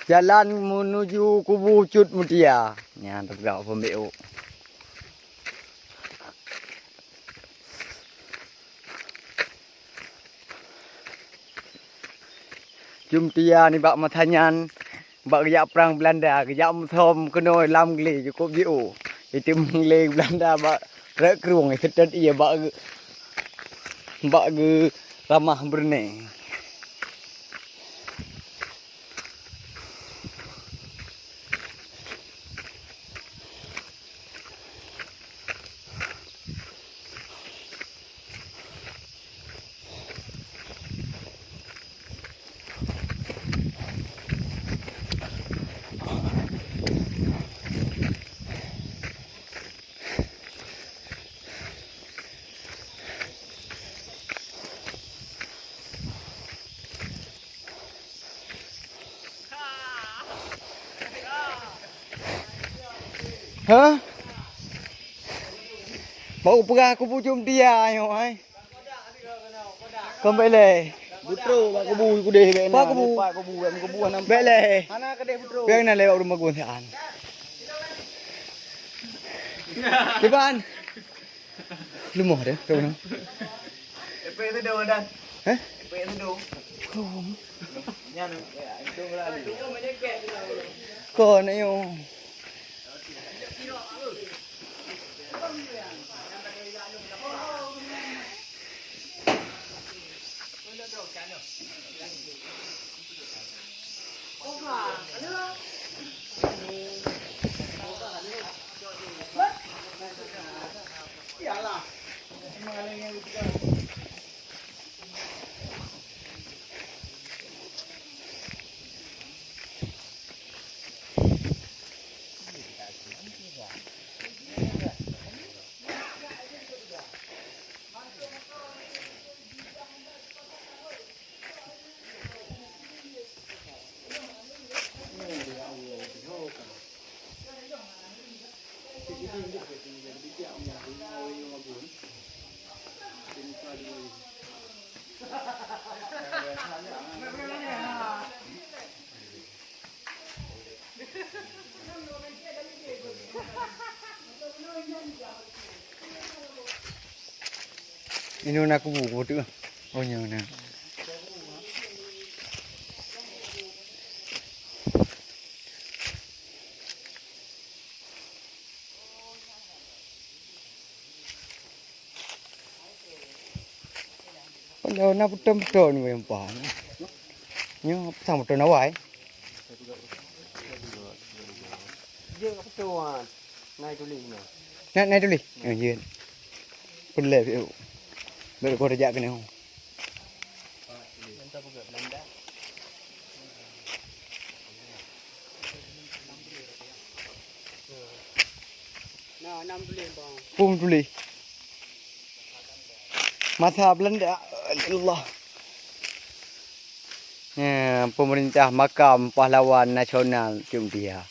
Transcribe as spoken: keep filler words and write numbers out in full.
Jalan menuju kubu Cut Mutia. Nyan teupeugah phon B O. Cut Mutia nibak masa nyan bak geujak prang Belanda, geujak meusom keunoe lam glé cukôp jiôh. Itu glé Belanda bak rot krueng, seutôt ié bak geu-, bak geuramah Brunei. Hah? Bak peugah kubu Cut Mutia nyoe, hai. Kon bèk lé. Butro bak kubu kudeh bèk na. Bak kubu. Bak kubu, bèk meukubu hana. Bèk lé. Hana keudeh butro. Bèk na lé bak ureueng bagun sian. Kiban. Lumoh deh, tu nah. Epek tu dah, Dan. Hah? Epek tu dah. Nyan, ya, itu lah. Kon ayo. Inoe na kubu, kubu tu. Oh, nyoe na. Padahai na beutôi-beutôi nyoe meulimpah. Nyoe sang beutôi na wai. Jeuet ka beutôi, Wan. Nai tuléh nyoe. Na, nai tuléh? Oh, jeuet. Peuleueh, yuk. Baru kau rejak kena. Pun tuléh. Masa Belanda, Allah. Ya, pemerintah makam pahlawan nasional Cut Mutia.